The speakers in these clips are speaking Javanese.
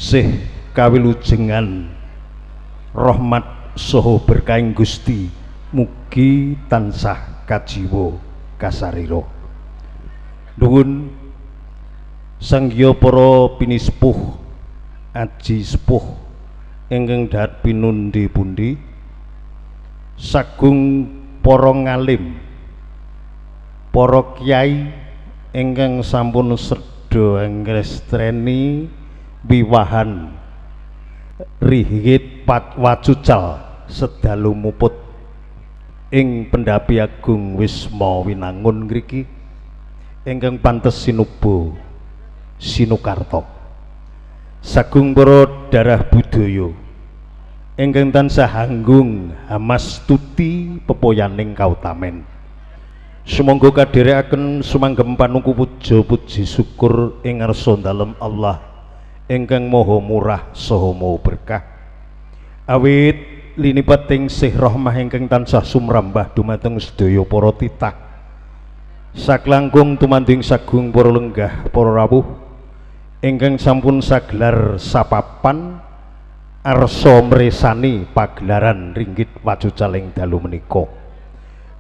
Sih kawilujengan rahmat saha berkahing Gusti mugi tansah kajiwa kasarira. Nuwun sangya para pinisepuh aji sepuh ingkang dahat pinundi-pundi, sagung para ngalim, para kyai ingkang sampun sredha ngrestreni wiwahan ringgit wacucal sedalu muput ing Pendapi Agung Wisma Winangun ngriki ingkang pantes sinuba sinukarta, sagung para darah budaya ingkang tansah hanggung hamastuti pepoyaning kautamen. Sumangga kadherekaken sumanggem panungku puja puji syukur ing ngarsa dalem Allah ingkang maha murah saha maha berkah, awit linipeting sih rahmah ingkang tansah sumrambah dumateng sedaya para titah saklangkung tumanding sagung para lenggah para rawuh ingkang sampun sagelar sapapan arsa mresani pagelaran ringgit wacucaling dalu menika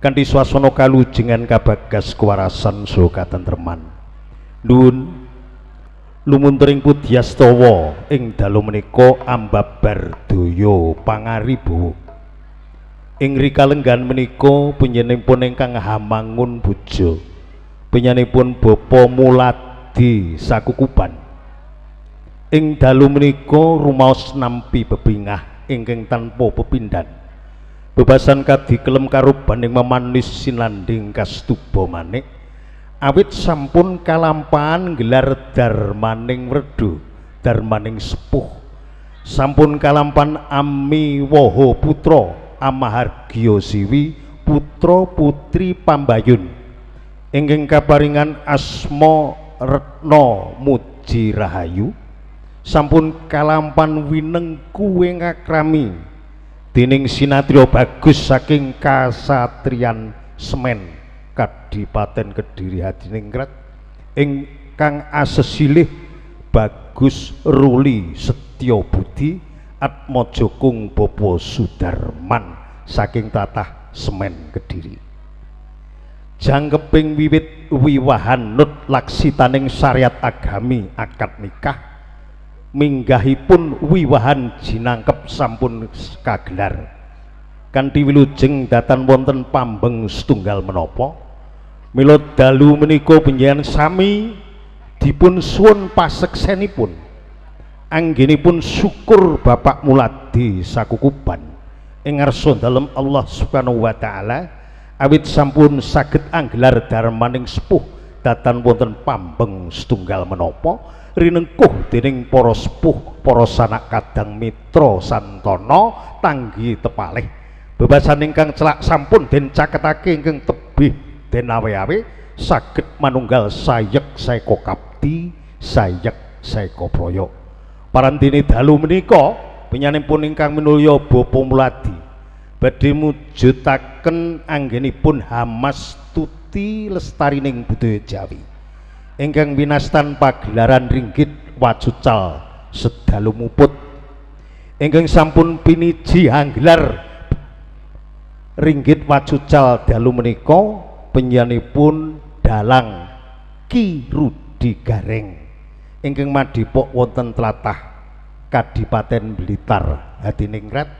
kanthi swasana kalujengan kabagas kewarasan saha katentreman. Nuwun lumuntering pudyastawa ing dalu menika ambabar daya pangaribawa. Ing rikalenggan menika panjenenganipun ingkang hamangun puja, panjenenganipun Bapa Muladi Sakukuban. Ing dalu menika rumaos nampi bebingah ingkang tanpa pepindhan. Bebasan kadikelem karubaning memanis sinanding kastuba manik, awit sampun kalampahan gelar darmaning wredha, darmaning sepuh. Sampun kalampahan ami waha putra amahargya siwi putra putri pambayun ingkang kaparingan asma Retna Muji Rahayu. Sampun kalampan winengku ing akrami dening sinatria bagus saking kasatriyan Semen Kadipaten Kediri Hadiningrat ingkang asesilih Bagus Ruli Setya Budi Atmaja Kung Bapa Sudarman saking tlatah Semen Kediri. Jangkeping wiwit wiwahan nut laksitaning syariat agami akad nikah, minggahipun wiwahan jinangkep sampun kagelar kanthi wilujeng datan wonten pambeng setunggal menapa. Mila dalu menika panjenengan sami dipun suwun paseksenipun anggenipun syukur Bapak Muladi Sakukuban ing ngarsa dalem Allah Subhanahu wa taala awit sampun saged anggelar darmaning sepuh datan wonten pambeng setunggal menapa rinengkuh dening para sepuh, para sanak kadang mitra santana tanggi tepalih. Bebasan ingkang celak sampun den caketake ingkang tebih den awe-awe saged manunggal sayek saeka kapti sayek saeka praya. Parandene dalu menika panjenenganipun ingkang minulya Bapa Muladi badhe mujudaken anggenipun hamastuti lestarining budaya Jawi ingkang winastan pagelaran ringgit wacucal sedalu muput ingkang sampun piniji anggelar ringgit wacucal dalu menika panjenenganipun dalang Ki Rudi Gareng ingkang madhepok wonten tlatah Kadipaten Blitar Hadiningrat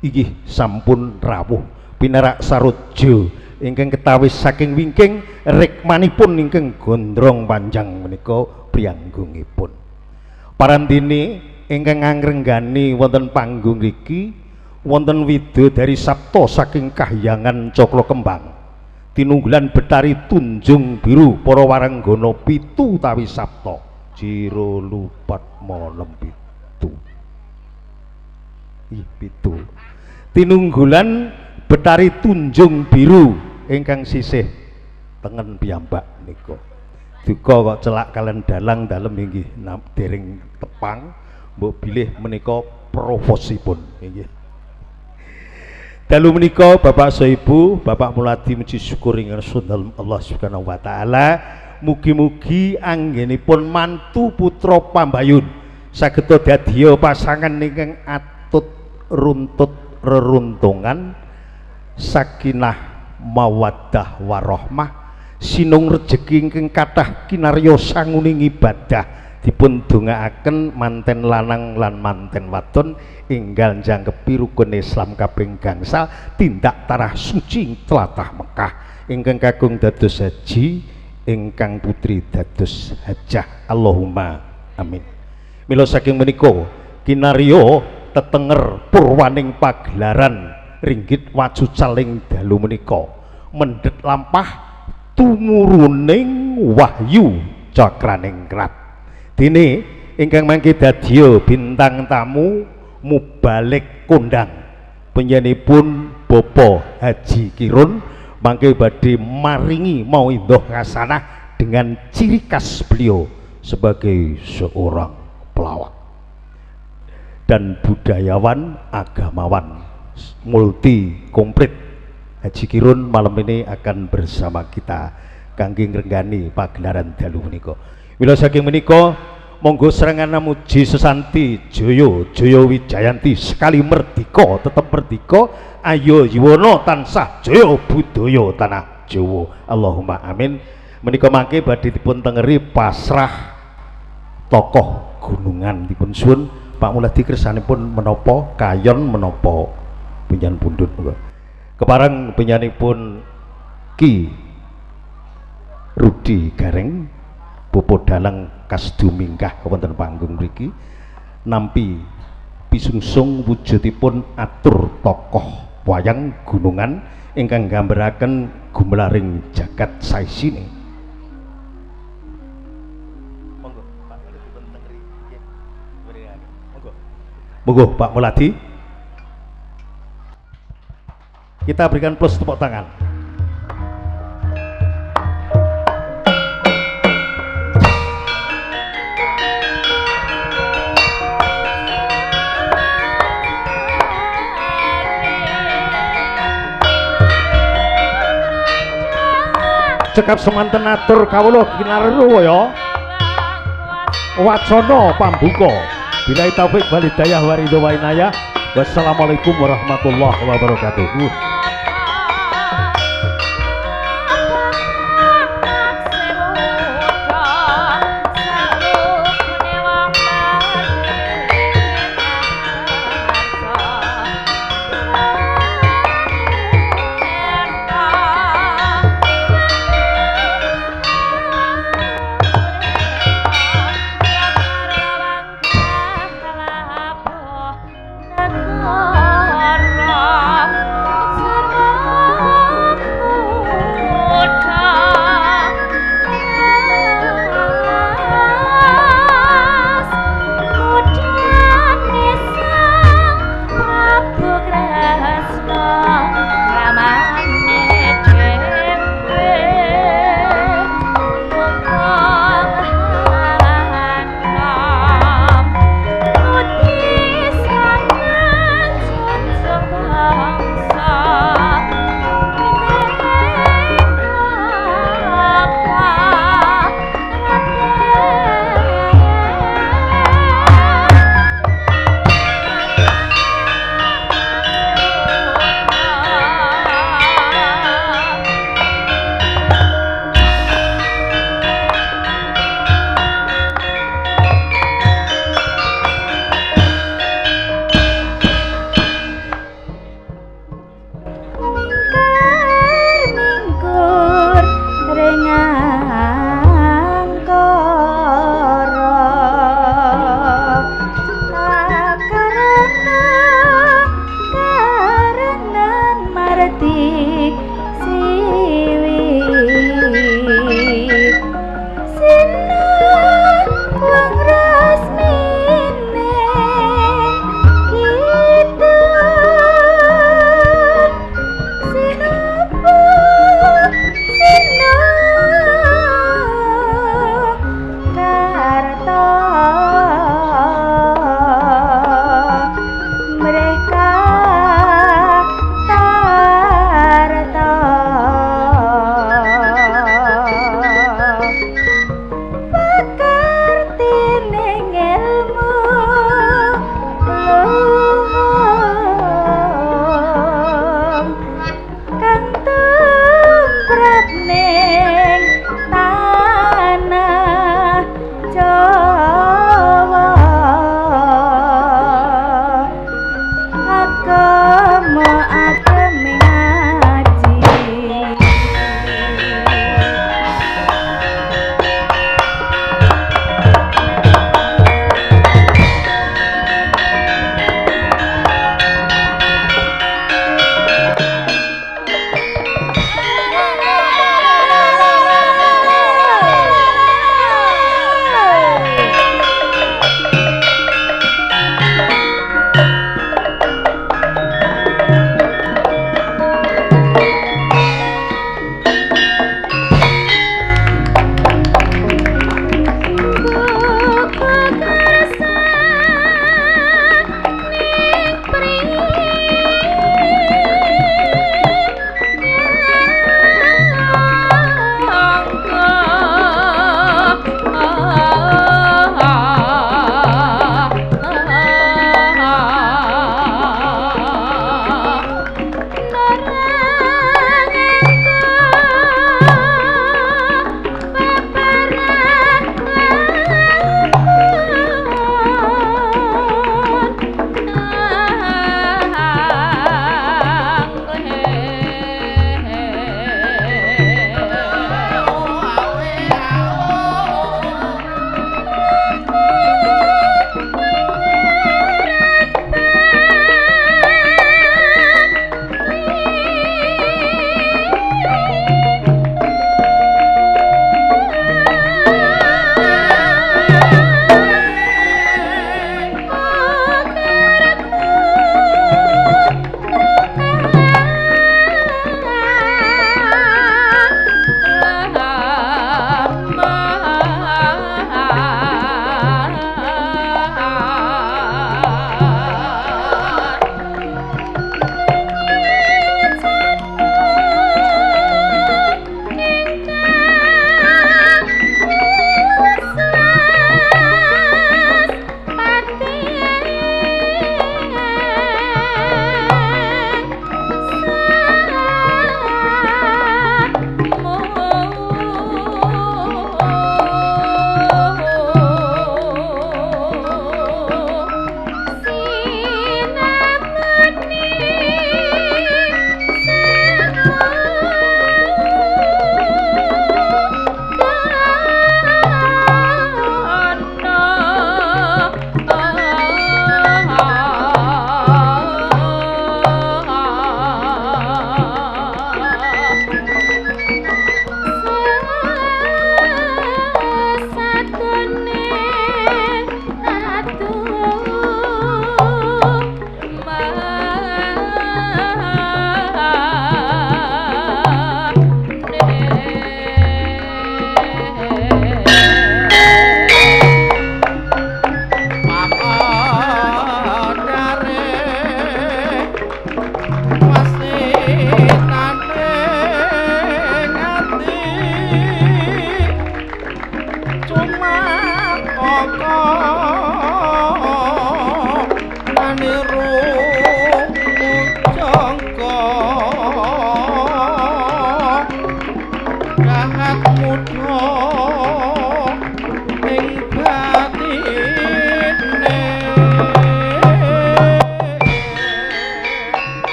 inggih sampun rawuh pinarak saroja ingkang ketawis saking wingking rikmanipun ingkang gondrong panjang menika priyanggungipun. Parandene ingkang ngangrenggani wonten panggung iki wonten widodari sapta saking kahyangan Cakra Kembang tinunggulan Betari Tunjung Biru para waranggana pitu utawi sapta jiro lupat monem pitu. Ih pitu tinunggulan Betari Tunjung Biru ingkang sisih tengen piyambak nika. Duka kok celak kalian dalang dalem inggih dereng tepang mbok bilih menika provosipun inggih. Dalu menika Bapak saha Ibu, Bapak Muladi muji syukur ing ngarsa dalem Allah Subhanahu wa taala. Mugi-mugi anggenipun mantu putra pambayun Saged dadiya pasangan ingkang atut runtut reruntungan, sakinah mawaddah warahmah, sinung rejeki ingkang kathah kinarya sanguning ibadah. Dipun dongaaken manten lanang lan manten wadon enggal njangkepi rukun Islam kaping gangsal tindak tanah suci tlatah Mekah. Ingkang kakung dados haji, ingkang putri dados hajah. Allahumma amin. Mila saking menika kinarya tetenger purwaning pagelaran ringgit wacucal ing dalu menika mendhet lampah tumuruning wahyu cakraning krat. Dene ingkang mangke dadya bintang tamu mubalik kondang penyanipun Bapak Haji Kirun mangke badhe maringi mauidhoh hasanah dengan ciri khas beliau sebagai seorang pelawak dan budayawan agamawan multi komplit. Haji Kirun malam ini akan bersama kita kangge ngrenggani pagelaran dalu menika. Mila saking menika monggo serangan muji sesanti jaya jaya wijayanti, sekali merdika tetep merdika, ayo yuwana tansah jaya budaya tanah Jawa. Allahumma amin. Menika mangke badhe dipun tengeri pasrah tokoh gunungan. Dipun suwun Pak Muladi kersanipun menapa kayon menapa pinjan pundhut monggo. Kepareng pinjanipun Ki Rudi Gareng Bopo Dalang Kasdumingkah wonten panggung mriki nampi pisungsung wujudipun atur tokoh wayang gunungan ingkang nggambaraken gumelaring jagat saisine. Monggo Pak Muladi dipun tengeri nggih. Monggo. Monggo Pak Muladi. Kita berikan plus tepuk tangan. Cekap semanten atur kawula kinarwa ya wacana pambuka. Billahi taufik wal hidayah wa ridho wa inayah. Wassalamualaikum warahmatullahi wabarakatuh. Negara.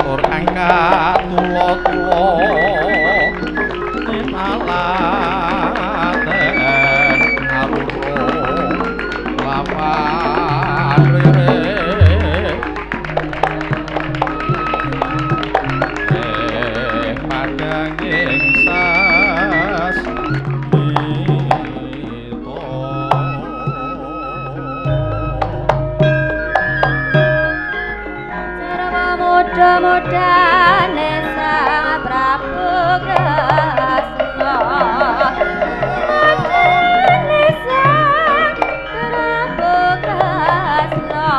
Tur angkat tula-tula tinalaten arurung lapan rere padanging sasmita. Jarwa muda-mudane Sang Prabu Kresna. Mudane Sang Prabu Kresna.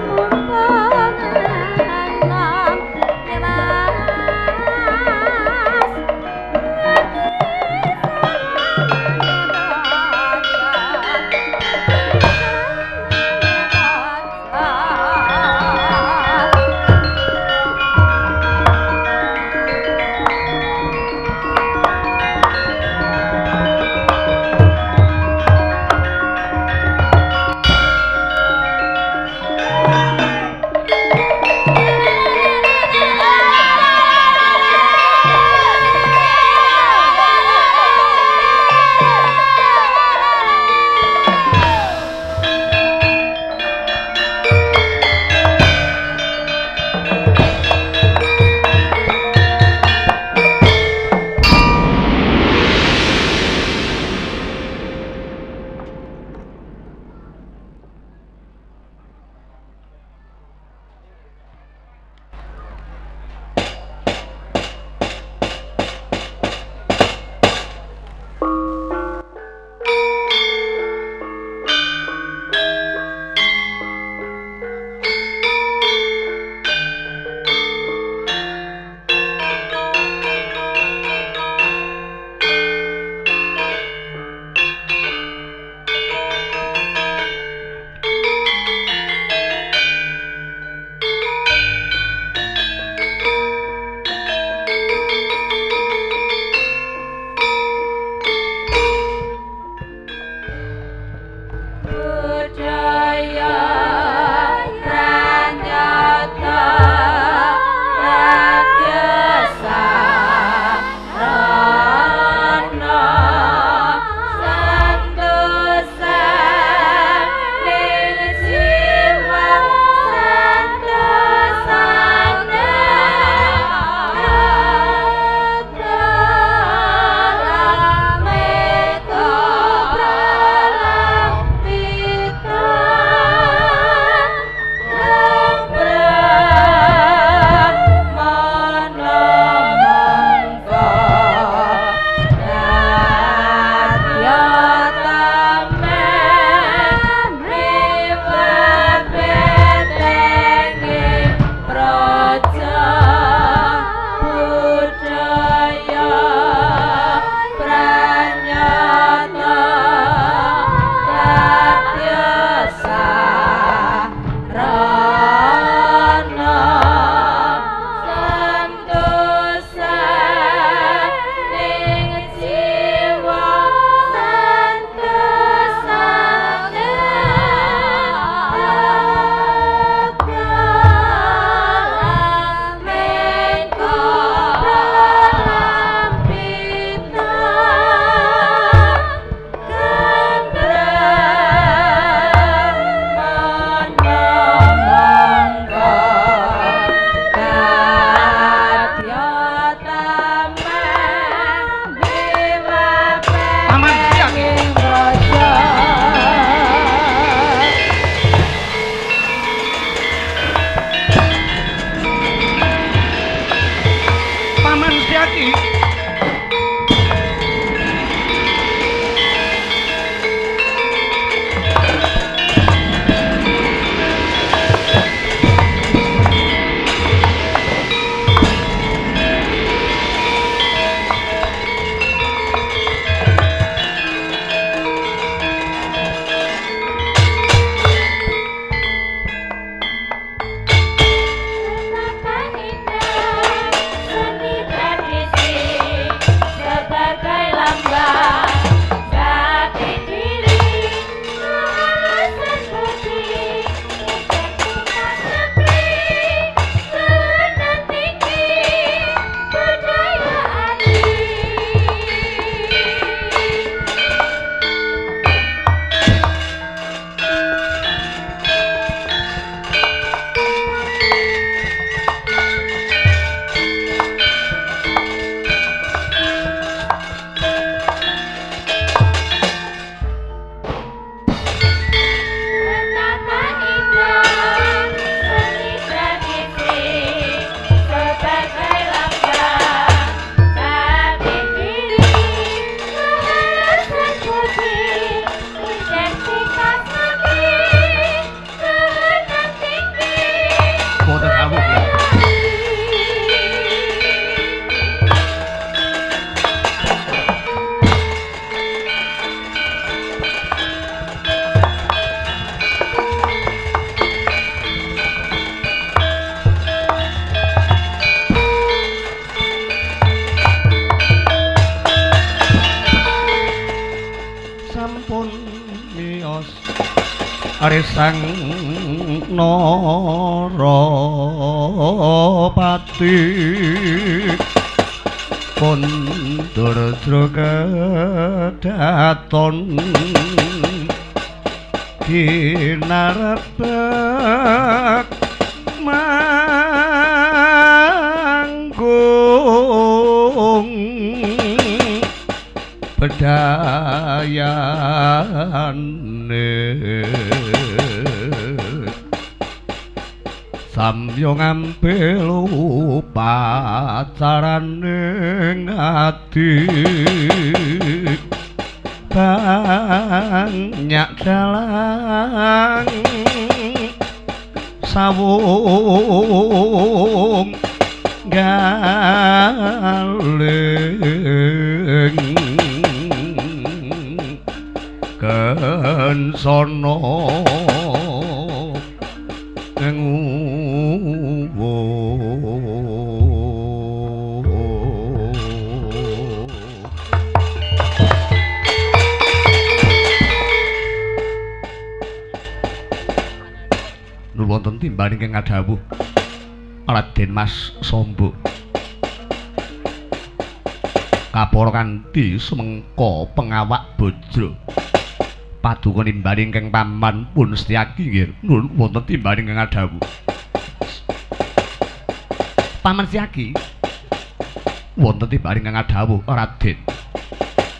Mumpung enom nyemas Arisang Narapati kondur kedaton dinarebek manggung bedayane samya ngampil upacarane ngati banyak dalang sawung galing kensono wonten timbang ingkang ngadhawuh Raden Mas Sombo kapara kanthi sumengka pengawak bojro paduka nimbal ingkang paman pun Setyaki nggih nuwun wonten timbang ingkang ngadhawuh Paman Setyaki wonten timbang ingkang ngadhawuh Raden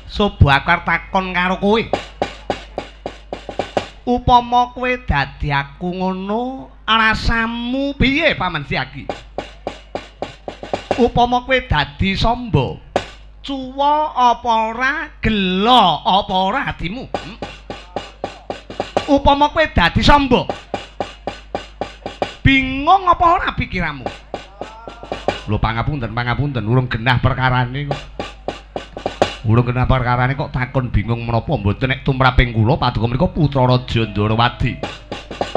Sobo aku arep takon karo kowe. Upama kowe dadi aku ngono, rasamu piye Paman Setyaki? Upama kowe dadi Samba, cuwa apa ora, gela apa ora atimu? Upama kowe dadi Samba, bingung apa ora pikiranmu? Lho pangapunten, pangapunten, urung genah perkarane kok. Urung genah perkarane kok takon bingung menapa mboten nek tumraping kula paduka menika putra Raja Ndorowati.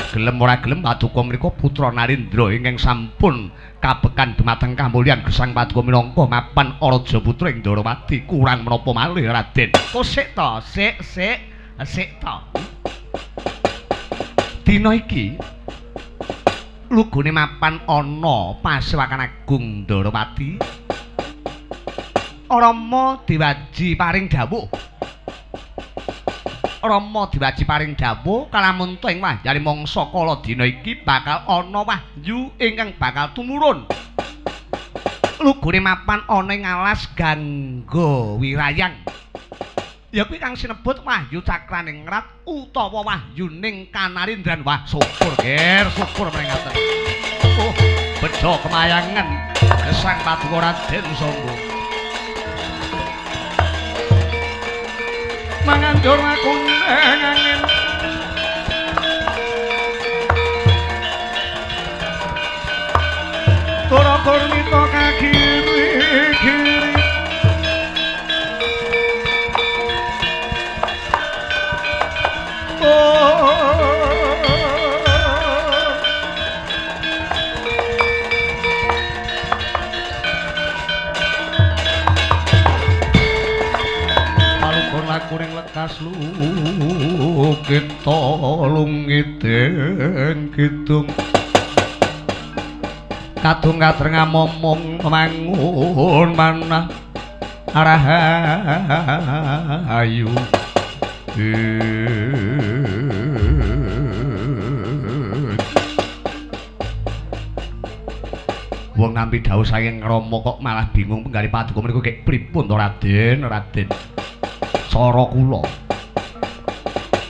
Gelem ora gelem paduka menika putra Narendra ingkang sampun kabekan dumateng kamulyan gesang paduka minangka mapan raja putra ing Ndorowati. Kurang menapa malih Raden. Kok sik to, sik sik sik to. Dina iki lugune mapan ana pasewakan agung Ndorowati. Rama Dewaji paring dawuh. Rama Dewaji paring dawuh kalamunta ing wahyane mangsa kala dina iki bakal ana wahyu ingkang bakal tumurun. Lugune mapan ana ing alas Gangga Wirayang. Ya kuwi kang sinebut Wahyu Cakraningrat utawa Wahyuning Kanarindran. Wah, syukur ger, syukur mring ngaten. Oh, bejo kemayangan gesang paduka Raden Sombo. Manganjur aku angin Tora kornita kakiri-kiri Kuring lekas lukita lungiting kidung kadung katreng momong mangun manah rahayu. Wong nampi dawuh saking Rama kok malah bingung penggali paduka menika kek pripun to Raden? Raden cara kula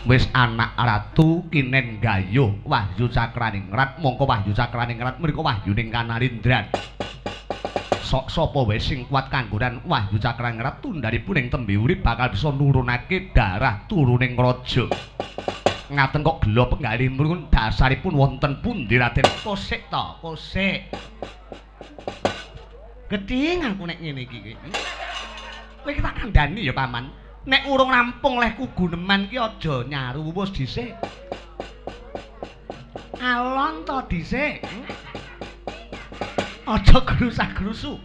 wis anak ratu kinen gayuh Wahyu Cakraningrat, mongko Wahyu Cakraningrat mriku wahyuning Kanarindran. Sok sapa wae sing kuat kanggonan Wahyu Cakraningrat tundharipun ing tembe urip bakal bisa nurunake darah turuning raja. Ngaten kok gela penggalihipun dasaripun wonten pundi Raden? Kosik to, kosik. Gedhing aku nek ngene iki. Kowe iki tak kandhani ya Paman. Nek urung rampung lehku guneman ki aja nyaru wis dhisik. Alon to dhisik. Aja grusak-grusu.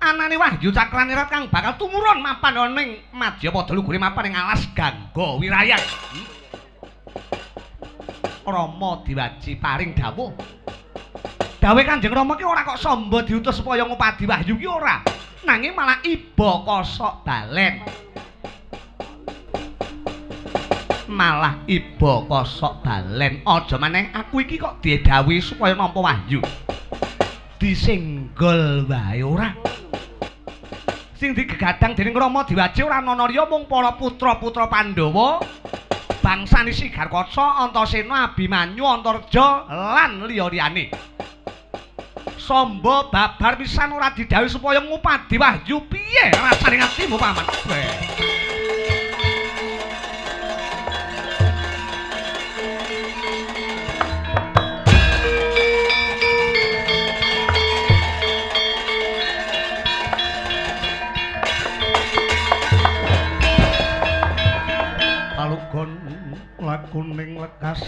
Anane Wahyu Cakraningrat kang bakal tumurun mapan ana ing Madyapada lugure mapan ing alas Gangga Wirayang. Rama Diwaji paring dawuh. Dawuhe Kanjeng Rama ki ora kok Samba diutus supaya ngupadi wahyu ki ora. Nanging malah iba kosok balen. Malah iba kosok balen. Aja maneh aku iki kok didhawuhi supaya nampa wahyu. Disenggol wae ora. Sing digegadang dening Rama Diwaji ora ana liya mung para putra-putra Pandhawa, bangsane Sigarkaca, Antasena, Abimanyu, Antarja lan liya-liyane. Samba babar pisan ora didhawuhi supaya ngupadi wahyu piye rasane atimu paman? Kalugon lakuning lekas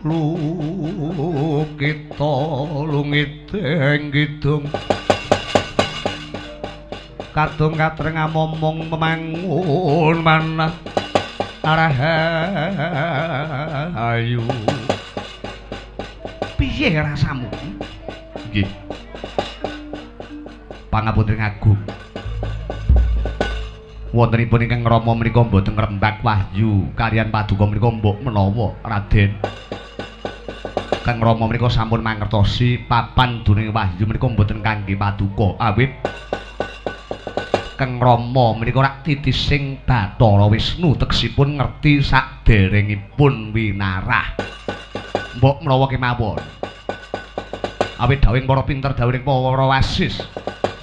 lukita lungiteng kidung kadung katreng amomong memangun manah rahayu. Piye rasamu? Nggih. Pangapunten agung. Wontenipun ingkang Rama menika mboten ngrembak wahyu kaliyan paduka menika mbok menawa Raden. Kang Rama menika sampun mangertosi papan duning wahyu menika mboten kangge paduka awit Kang Rama menika rak titising Bathara Wisnu tegesipun ngerti saderengipun winarah. Mbok menawa kemawon. Awit dawuhing para pinter dawuhing para wasis.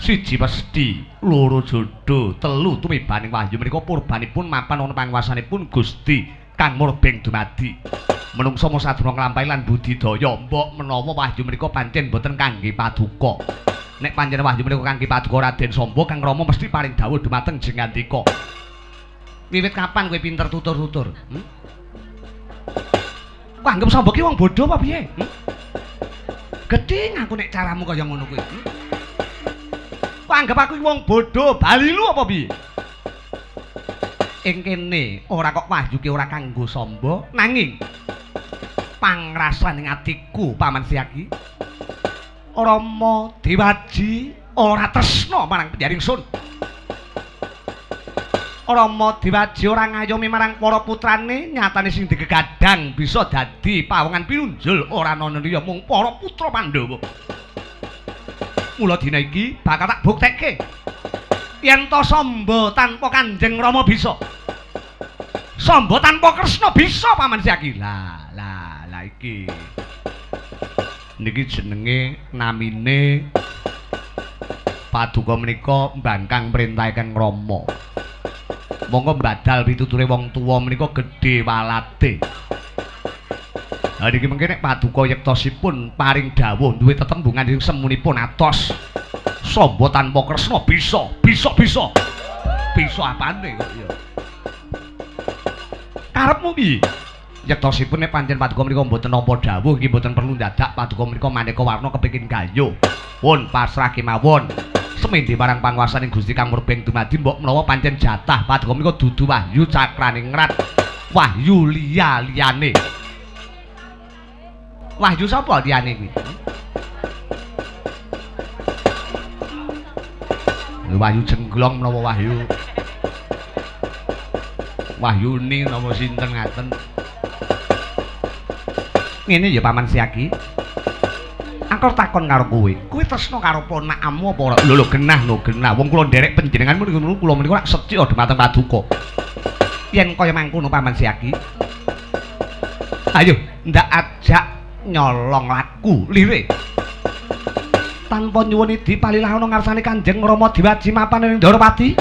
Siji pesthi, loro jodho, telu tumibaning wahyu menika purbanipun mapan wonten panguwasanipun Gusti Kang Murbeng dumadi. Menungsa mung sadurunge nglampahi lan budidaya, mbok menawa wahyu menika pancen boten kangge paduka. Nek pancen wahyu menika kangge paduka Raden Samba, Kang Rama mesti paring dawuh dumateng Jengandika. Wiwit kapan kowe pinter tutur-tutur? Kok anggep Samba ki wong bodho apa piye? Gedhing aku nek caramu kaya ngono kuwi. Kok anggep aku wong bodho, balilu apa piye? Ing kene ora kok wahyu ki ora kanggo Samba, nanging pangrasaning atiku Paman Setyaki, Rama Diwaji ora tresna marang penjaring sun. Rama Diwaji ora ngayomi marang para putrane, nyatane sing digegadang bisa dadi pawongan pinunjul ora ana liya mung para putra Pandhawa. Mula dina iki bakal tak buktekke yen to Samba tanpa Kanjeng Rama bisa, Samba tanpa Kresna bisa Paman Setyaki. Lah lah lah iki niki jenenge namine paduka menika mbangkang perintah Kang Rama. Monggo mbadal pituture wong tuwa menika gedhe walate. Ha niki mengke nek paduka yektosipun paring dawuh duwe tetembungan ing semunipun atos. Samba tanpa Kresna bisa, bisa, bisa. Bisa apane kok ya. Karepmu piye? Yektosipun nek pancen paduka menika mboten nampa dawuh iki mboten perlu ndadak paduka menika maneka warna kepingin gayuh. Pun pasrah kemawon. Semende marang panguwasaning Gusti Kang Murbeng dumadi mbok menawa pancen jatah paduka menika dudu wahyu cakraningrat, wahyu liya-liyane. Wahyu sapa liyane kuwi? Wahyu Jenglong menawa wahyu Wahyuni napa sinten ngaten. Ngene ya Paman Setyaki. Aku takon karo kowe. Kowe tresna karo ponakanmu apa ora? Lho lho genah lho genah. Wong kula nderek panjenenganmu niku kula menika rak setya dumateng paduka. Yen kaya mangkono Paman Setyaki. Ayo ndak ajak nyolong laku lire. Tanpa nyuwun idi palilah ana ngarsane Kanjeng Rama Diwaji mapan ing Ndorowati.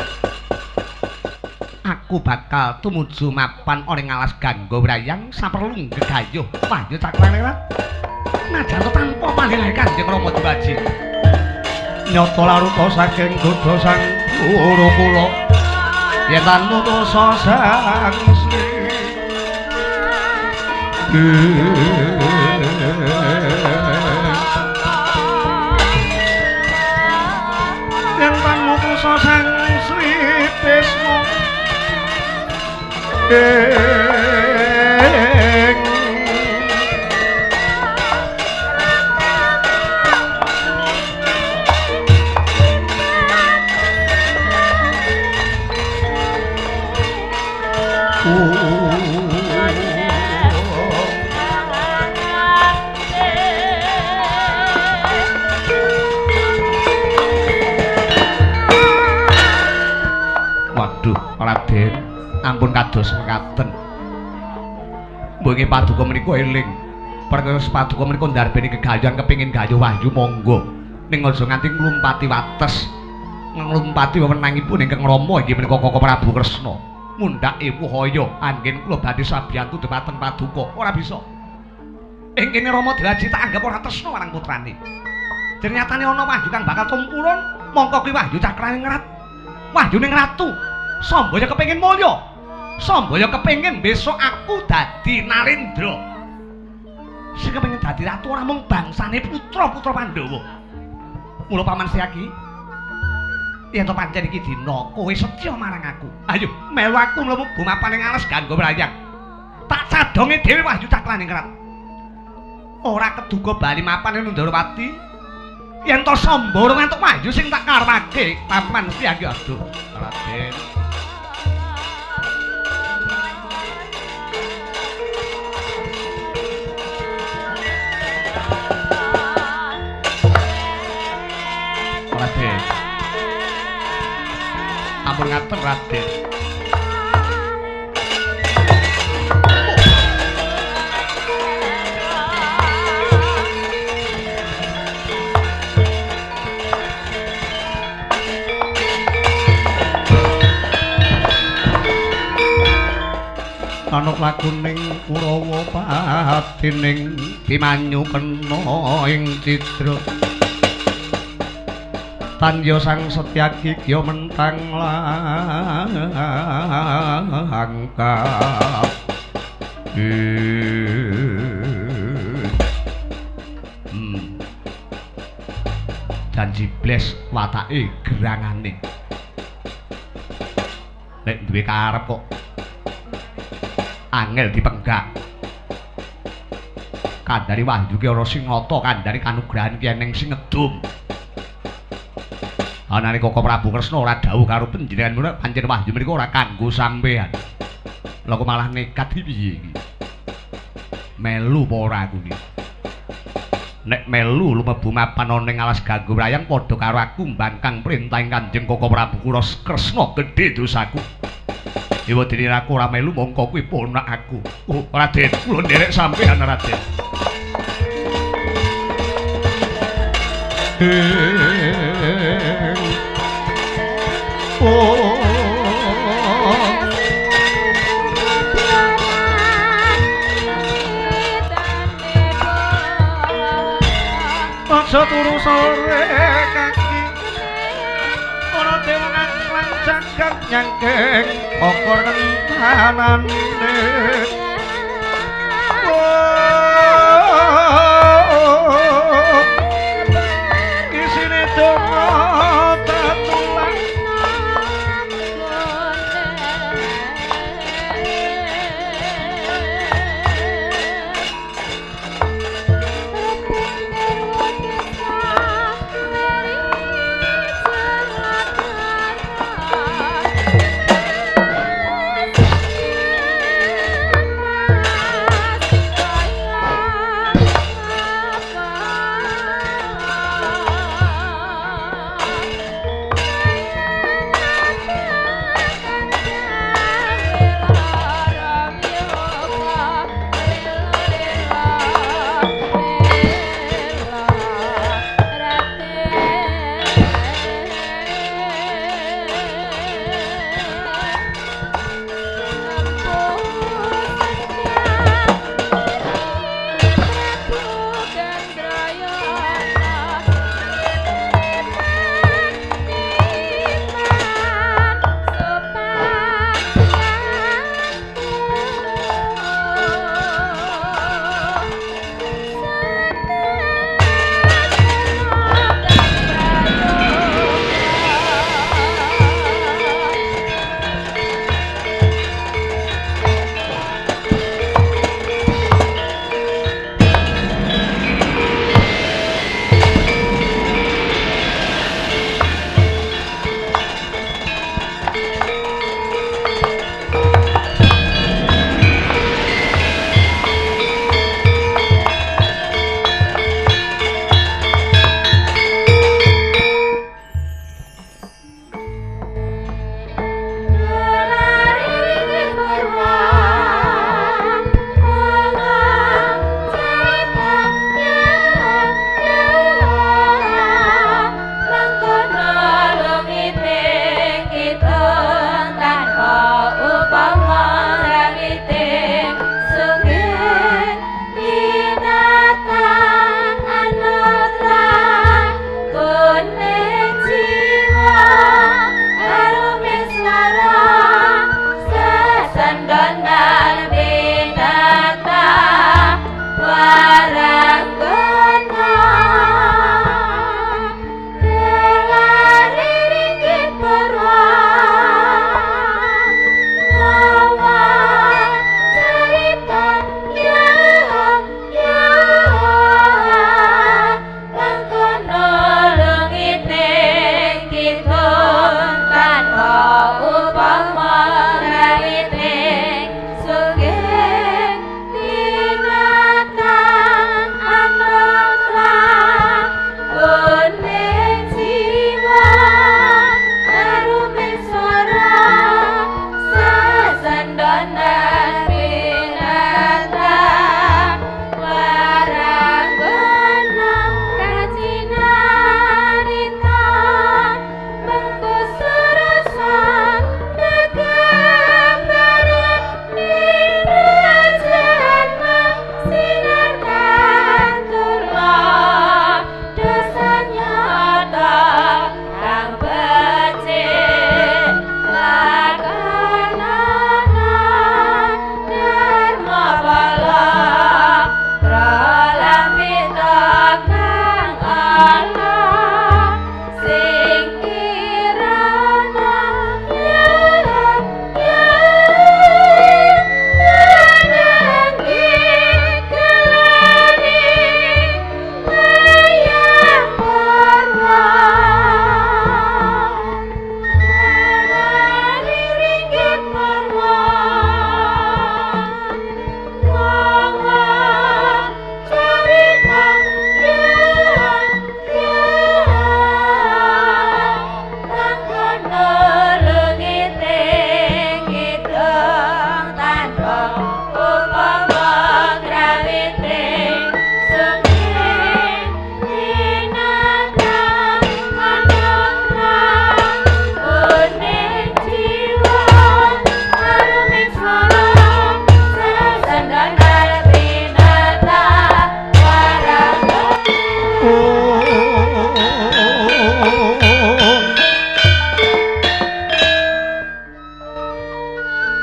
Aku bakal tumuju mapan ana ing alas Gangga Wrayang saperlu gegayuh wahyu cakraningrat. Najan tanpa palilah Kanjeng Rama Diwaji. Nyata laruta saking godha sang guru kula yen tan mutusa sang Sri. Yen tan mutusa sang Sri Bisma ing Ampun kados mekaten. Mbok nggih paduka menika eling. Perkara paduka menika ndarbeni gegayuhan kepengin gayuh wahyu monggo. Ning aja nganti nglumpati wates. Nglumpati wewenangipun ingkang Rama inggih menika Koko Prabu Kresna. Mundhak ewuh aya anggen kula badhe sabiyantu dhumateng paduka. Ora bisa. Ing kene Rama Dewaji tak anggap ora tresna marang putrane. Ternyatane ana wahyu kang bakal tumpurun, mongko kuwi wahyu cakraningrat. Wahyuning ratu. Sambaya kepengin mulya. Sambaya kepengin besok aku dadi Narendra. Sing kepengin dadi ratu ora mung bangsane putra-putra Pandhawa. Mula Paman Setyaki, yen to pancen iki dina kowe setya marang aku. Ayo melu aku mlebu mapan ing alas Gangga Wrayang. Tak cadhonge dhewe wahyu cakraningrat. Ora keduga bali mapan ing Ndorowati. Yen to Samba ora ngantuk wahyu sing tak karepake Paman Setyaki. Aduh, Raden. Raden. Ampun ngaten Raden. Ana lakuning Kurawa patining Bimanyu kena ing cidra. Tandya sang Setyaki kya mentang langka. Janji bles watake gerangane. Nek duwe karep kok angel dipenggak. Kandhane wahyu ki ana sing ngata, kandhane kanugrahan ki eneng sing ngedum. Anane Koko Prabu Kresna ora dawuh karo panjenengan menika pancen wahyu menika ora kanggo sampean. Lha kok malah nekat iki piye iki? Melu apa ora aku iki? Nek melu lumebu mapan ana ing alas Gangga Wrayang padha karo aku mbangkang perintahing Kanjeng Koko Prabu Kresna gedhe dosaku. Ewa dene aku ora melu mongko kuwi ponak aku. Oh, Raden, kula nderek sampean Raden. Oh. Aja turu sore kaki. Ora dewa nglancakang nyangking okor kentanane. Isine donga tatulan.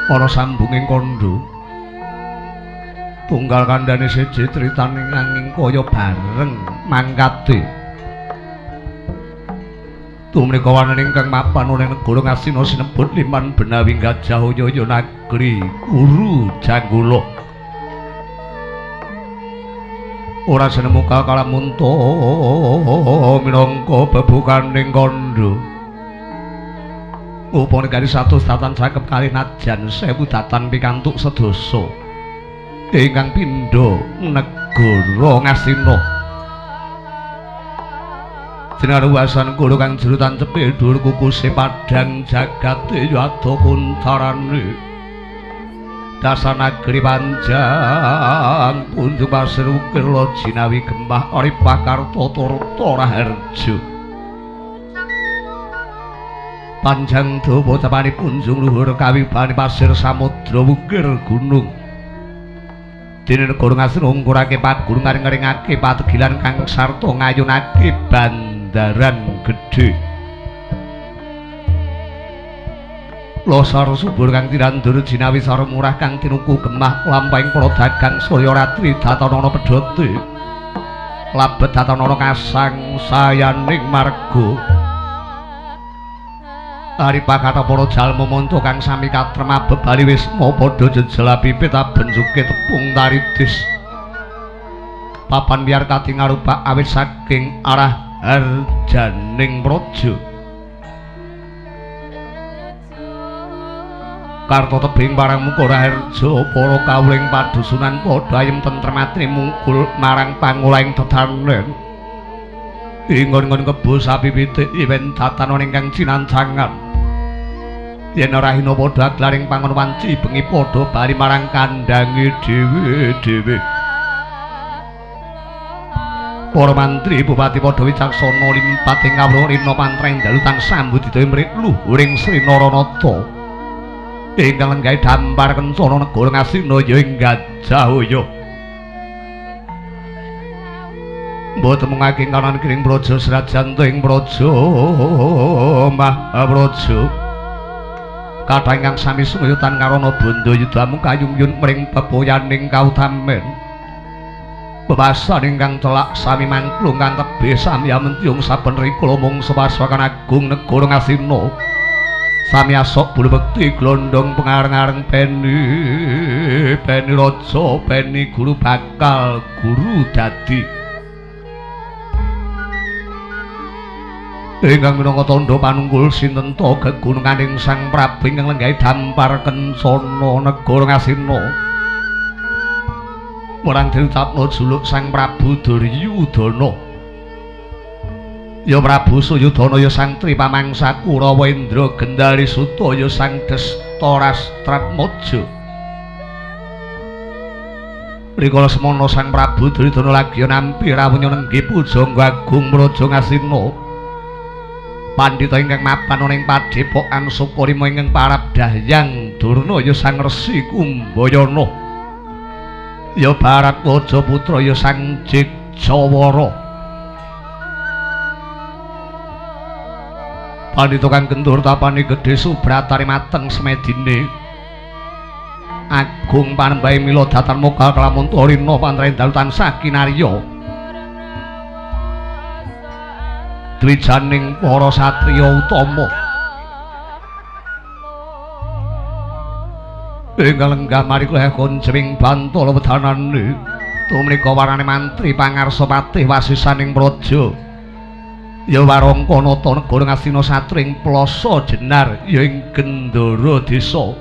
Para sambunging kandha tunggal kandhane siji critane nanging kaya bareng mangkate. Tumrika warnane ingkang mapan ana ing negara Ngastina sinebut Liman Benawi Gajah Yaya Nagri Guru Janggala. Ora senemu kalamunta minangka bebukaning kandha. Upane garis 100 datan cakep kalih najan 1000 datan pikantuk sedasa ingkang pindha negara Ngastina. Jinaruwasan kula kang jero tancepe dhuwur kukuse padhang jagate ya ado kuncarane. Dasar nagri panjang punjung pasir ukir jinawi gemah ripah karta turta raharja. Panjang dawa tapane punjung luhur kawibane pasir samudra wukir gunung. Dene negara Ngastina ngungkurake pagunung ngaring-ngaringake pategilan kang sarta ngayunake bandaran gedhe. Losar subur kang tinandur jinawi sara murah kang tinuku gemah lampahing para dagang surya ratri datanana pedhote. Labet datanana kasang sayaning marga. Aripakata para jalma manca kang sami katrem abebali wisma padha jejel pipit abenjuke tepung taridis. Papan biar katingarupa awit saking arah harjaning praja. Karta tebing parang muka raharja para kawuling padusunan padha ayem tentrem atri mungkul marang pangolahing tetanen. Ingon-ingon kebo sapi pitik iwen datanan ingkang cinancangan. Yen ora hina padha aglaring pangon wanci bengi padha bali marang kandhange dhewe-dhewe. Para mantri bupati padha wicaksana limpat ing kawruh rina pantreng dalu tansah mbudidaya mrik luhuring Sri Naranata. Ingkang lenggahe dampar kencana negara Ngastina ya ing Gajah Waya. Mboten mungake kanan kiring praja srajan ing praja Mahapraja. Kathah ingkang sami sumuyutan karana bandha yudamu kayungyun mring pepoyaning kautamen. Bebasan ingkang celak sami mangklung kang tebih sami amentiyung saben rikala mung sepaswakan agung negara Ngastina. Sami asok bulu bekti glondong pengareng-areng peni peni raja peni guru bakal guru dadi. Ingkang minangka tandha panunggul sinten ta gegununganing Sang Prabu ingkang lenggahe dampar kencana negara Ngastina. Marang diucapna juluk Sang Prabu Duryudana. Ya Prabu Suyudana ya Sang Tripamangsa Kurawa Indra Gendari Suta ya Sang Destarastratmaja. Rikala semana Sang Prabu Duryudana lagi nampi rawuh nenggih pujangga agung Praja Ngastina. Pandhita ingkang mapan ana ing padhepokan Sukarima ingkang parab Dahyang Durna ya Sang Resi Kumbayana. Ya Bharatwaja putra ya Sang Jejawara. Pandhita kang gentur tapane gedhe subratane mateng semedine. Agung panembahe mila datan moga kalamunta rina pantreng dalu tansah kinarya. Dwijaning para satriya utama. Ingkang lenggah marikula konjring bantala wedanane. Tumrika warane mantri pangarsa patih wasisaning praja. Ya warangka nata negara Ngastina satring plasa jenar ya ing Gendara desa.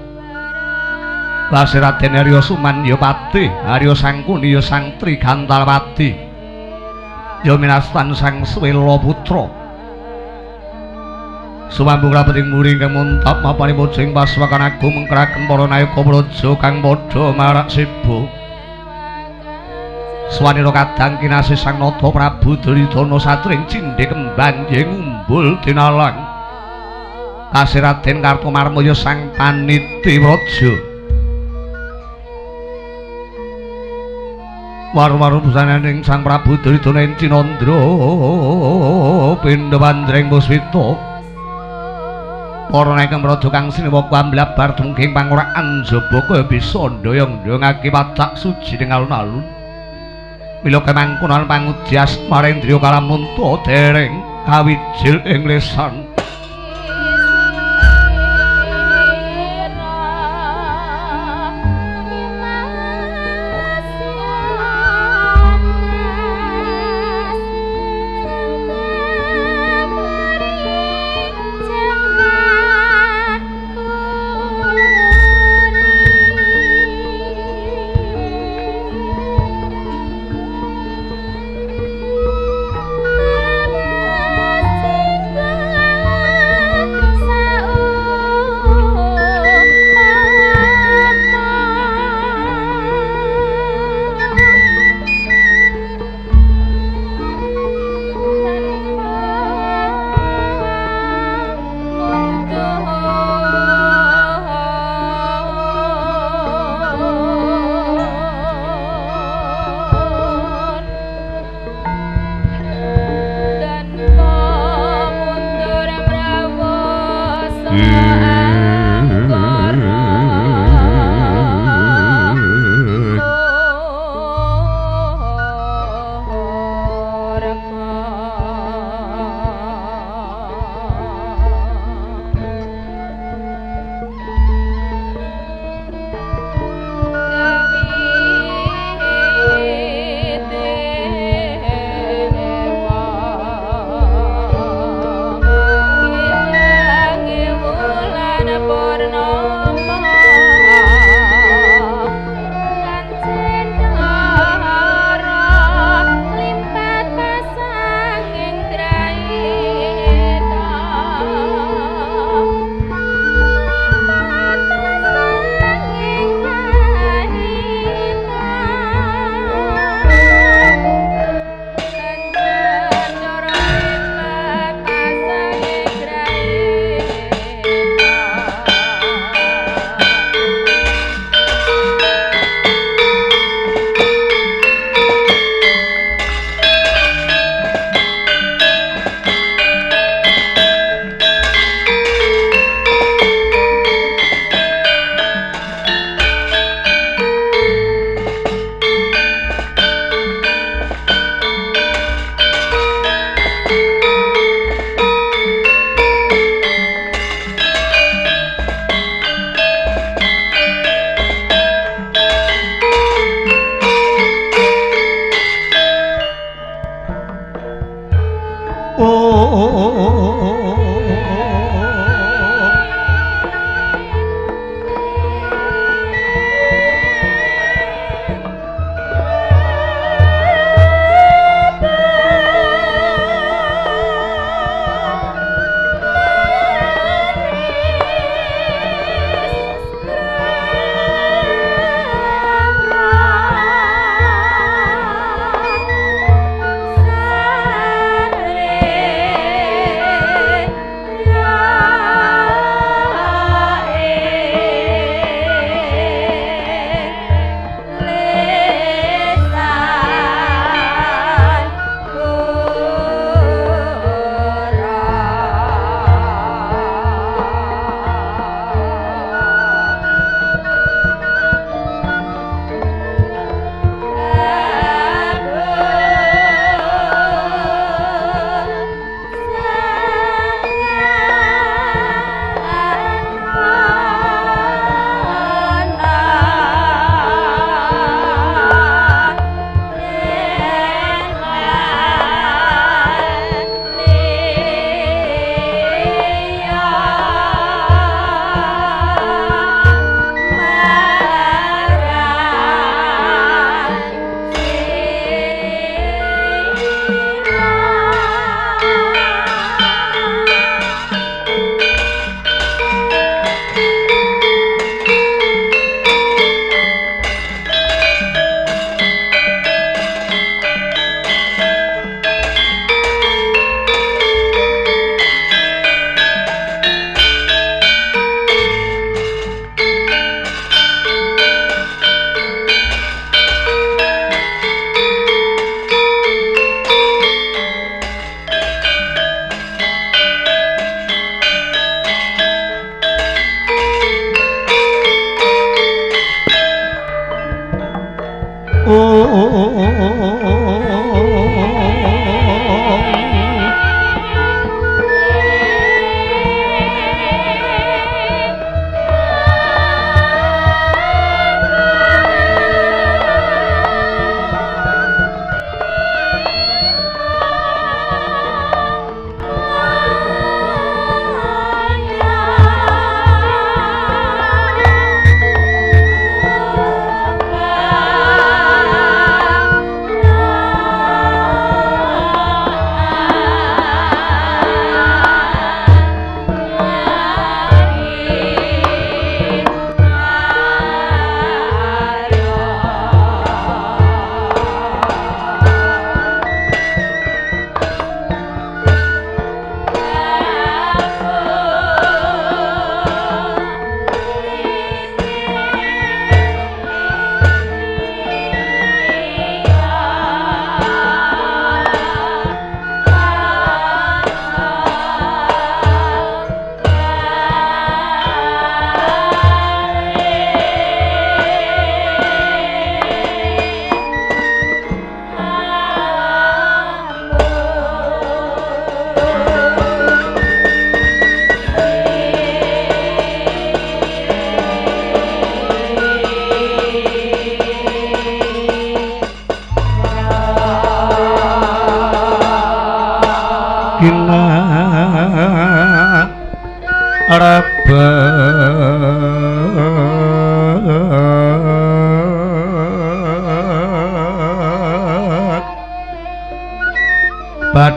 Lasih Raden Arya Suman ya patih, Arya Sangkuni ya Sang Trigantalwati. Ya minastan Sang Swela putra. Sumambung rapeting muri ingkang muntap mapane mujing paswakan agung mengkraken para nayaka praja kang padha marak seba. Swanira kadang kinasih Sang Nata Prabu Duryudana satring cindhe kembang yen ngumbul dinalang. Kasih Raden Kartomarma ya Sang Paniti Praja. Waru-waru busananing Sang Prabu Duryudana ing Cinandra pindha pandreng puswita. Para naik mraja kang sinewa kuamblabar tumungking panguraan jaba kaya bisa ndoyong-ndoyongake pacak suji ning alun-alun. Mila kemangkonan panguji asmarendriya kalamunta dereng kawijil ing lesan. Mas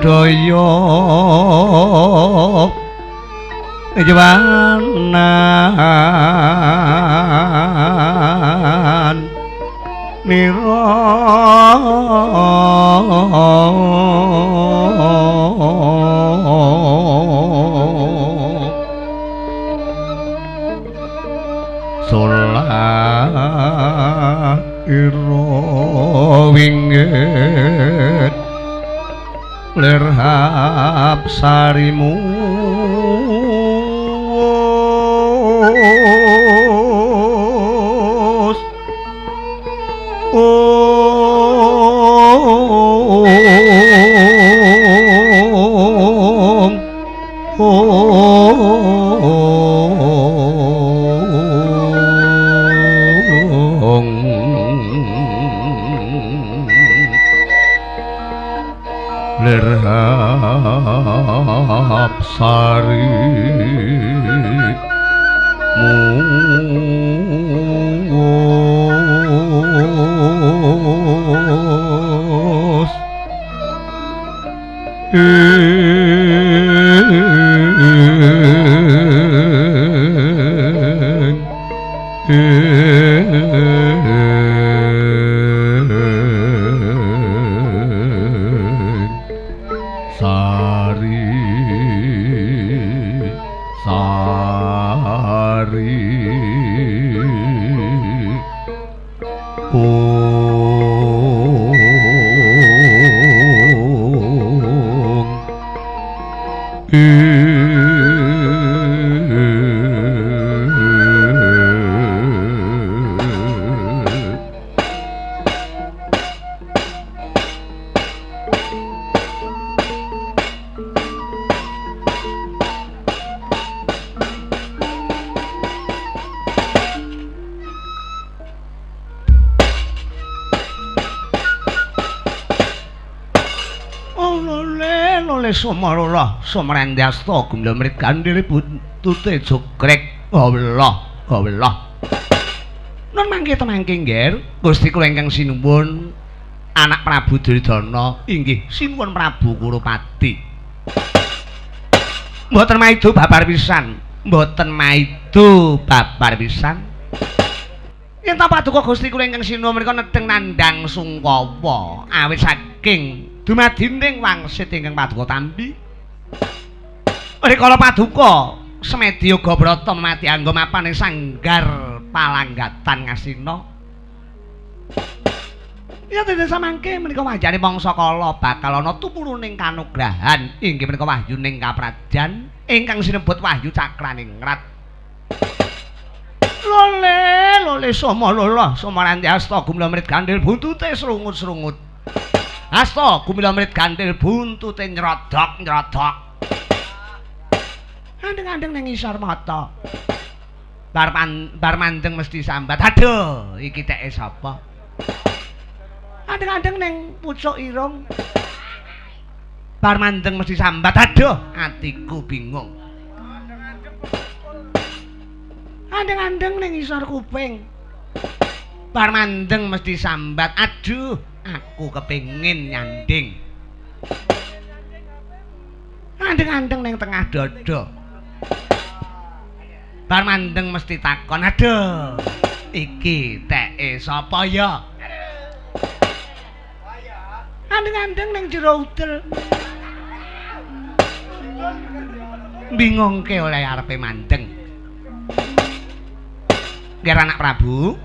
Bedhaya Jwanan nira solah ira winggit lir hapsarimu lir hapsari mus sari sari ong Somarala Somrandasta gumlamrit gandhil buntute jogrek Allah Allah. Nun mangke temangke nggih Gusti kula ingkang sinuwun anak Prabu Duryudana inggih sinuwun Prabu Kurupati. Mboten maido babar pisan, mboten maido babar pisan. Yen ta paduka Gusti kula ingkang sinuwun menika nedheng nandhang sungkawa awit saking dumadining wangsit ingkang paduka tampi. Rikala paduka semedi yoga brata mati angga mapan ing sanggar palanggatan Ngastina. Ya dene samangke menika wajane mangsa kala bakal ana tumuruning kanugrahan inggih menika wahyuning kaprajan ingkang sinebut Wahyu Cakraningrat. Lole lole soma lola soma asta gumlamrit gandhil buntute srungut-srungut. Asta gumlamrit gandhil buntute nyrodok-nyrodok. Andeng-andeng ning isor mata. Bar mandeng mesti sambat. Aduh, iki teke sapa? Andeng-andeng ning pucuk irung. Bar mandeng mesti sambat. Aduh, atiku bingung. Andeng-andeng ning isor kuping. Bar mandeng mesti sambat. Aduh, aku kepengin nyanding. Andeng-andeng ning tengah dada. Bar mandeng mesti takon, aduh, iki teke sapa ya? Andeng-andeng ning jero udel. Bingungke oleh arepe mandeng. Nggih anak Prabu,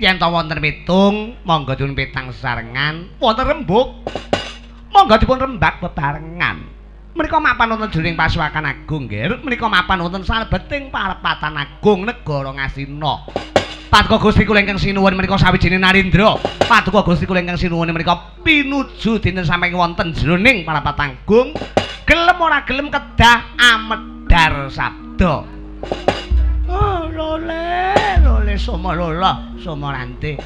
yen ta wonten pitung, monggo dipun pitang sesarengan, wonten rembug, monggo dipun rembag bebarengan. Menika mapan wonten jroning Pasuwakan Agung nggih, menika mapan wonten salebeting parepatan agung negara Ngastina. Paduka Gusti kula ingkang sinuwun menika sawijining narendra. Paduka Gusti kula ingkang sinuwun menika pinuju dinten sampe wonten jroning parepatan agung. Gelem ora gelem kedah amedhar sabda. Oh, lole, lole soma lola, soma rante.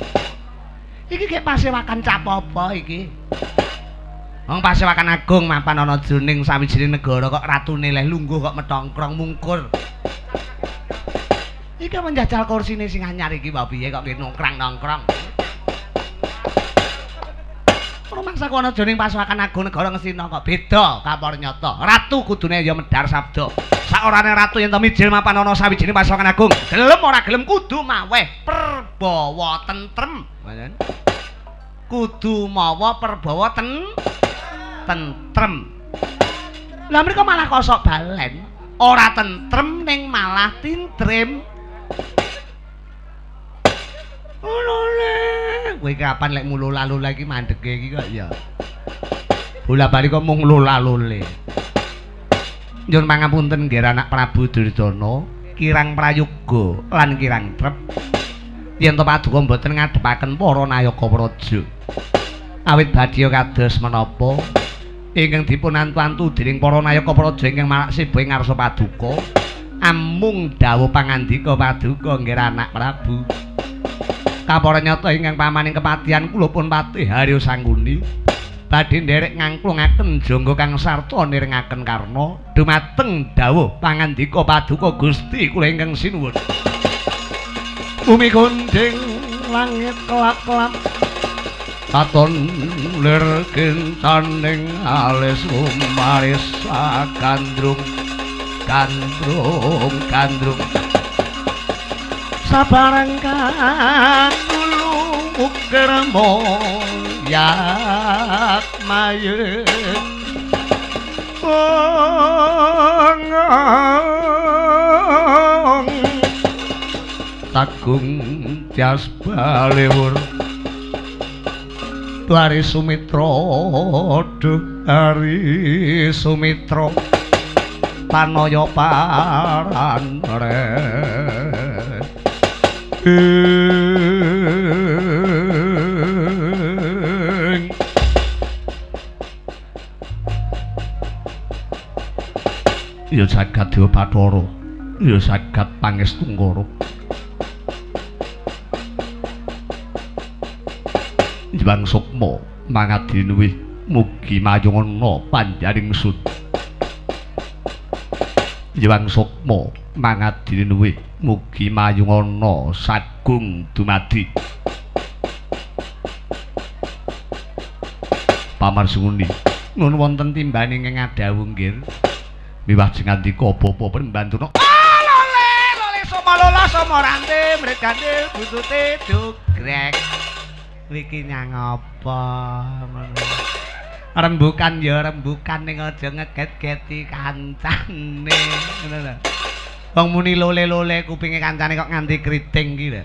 Iki gek pasewakan cap apa iki? Wong pasewakan agung mapan ana jroning sawijining negara kok ratune leh lungguh kok metongkrong mungkur. Iki menjajal kursine sing anyar iki wae piye kok nongkrang-nongkrong. Rumangsaku ana jroning pasukan agung negara Ngastina kok beda kapara nyata. Ratu kudune ya medhar sabda. Saorane ratu yen to mijil mapan ana sawijining pasukan agung, gelem ora gelem kudu maweh perbawa tentrem. Ngoten. Kudu mawa perbawa tentrem. Lah mriko malah kosok balen, ora tentrem ning malah tintrim. Ngono le. Kowe kapan lek mulola-lola iki mandeke iki kok ya. Bola-bali kok mung lola-lole. Nyuwun pangapunten nggih anak Prabu Duryudana, kirang prayoga lan kirang trep. Yen to paduka mboten ngadhepaken para nayaka praja. Awit badya kados menapa ingkang dipun antu-antu dening para nayaka praja ingkang marak siba ing ngarsa paduka, amung dawuh pangandika paduka nggih anak Prabu. Kapara nyata ingkang pamaning kepatihan kula pun Patih Haryo Sangkuni badhe nderek ngangklungaken jangga kang sarta nirengaken karna dumateng dawuh pangandika paduka Gusti kula ingkang sinuwun. Bumi gunding langit kelap-kelap katon lir kintaning alis lumaris gandrung gandrung gandrung sabarang kanulu ukir moyak maye tagung tias balewur Hari Sumitra duh Hari Sumitra tanaya paranre ya jagat Dewa Bathara, ya jagat Pangestungkara. Jwang Sukma mangadinuwih mugi mayungana panjaring sun. Jwang Sukma mangadinuwih mugi mayungana sagung dumadi. Pamarsunguni nun wonten timbane ingkang ngadhawuh nggih. Miwah jengandika bapa Prembantuna. Lole lole soma lola soma rante mregane butute dogrek. Iki nyang apa ngono. Rembukan ya rembukan ning aja ngeget-geti kancane ngono lho. Wong muni lole-lole kupinge kancane kok nganti kriting ki lho.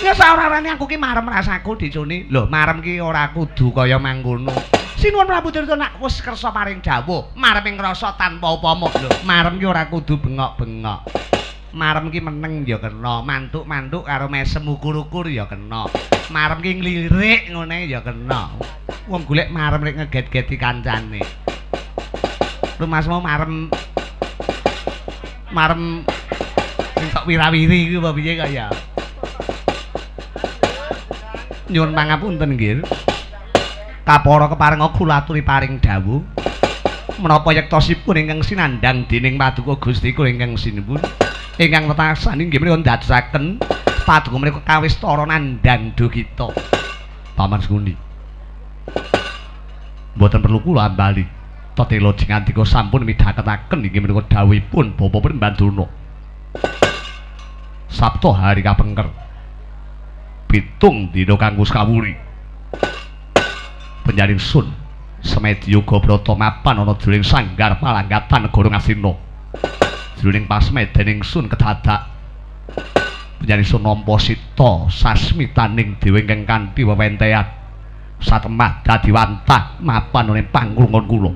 Ya saorane aku ki marem rasaku dicuni. Lho, marem ki ora kudu kaya mangkono. Sinuwun Prabu Duryudana nak wis kersa paring dawuh, marem ing rasa tanpa upama. Lho, marem ki ora kudu bengok-bengok. Marem ki meneng ya kena, mantuk-mantuk karo mesem ukur-ukur ya kena. Marem ki nglirik ngene ya kena. Wong golek marem rek ngeget-geti kancane. Rumasmu marem marem sing tok wirawiri kuwi apa piye kok ya. Nyuwun pangapunten nggih. Kapara keparenga kula aturi paring dawuh menapa yektosipun ingkang sinandhang dening paduka Gusti kula ingkang sinuwun ingkang wetasan inggih menika ndadosaken paduka menika kawistara nandhang dukita. Paman Sengkuni mboten perlu kula ambali. Tetela jengandika sampun midhaketaken inggih menika dawuhipun Bapak Prembandana. Sabta hari kapengker 7 dina kanggo kawuri. Penjaring sun semedi yoga brata mapan ana jroning sanggar palanggatan negara Ngastina. Jroning pasmedening sun kedadak penjaring sun nampa sita sasmitaning dewa ingkang kanthi wewentehan satemah dadi wantah mapan ana ing pangkrungon kula.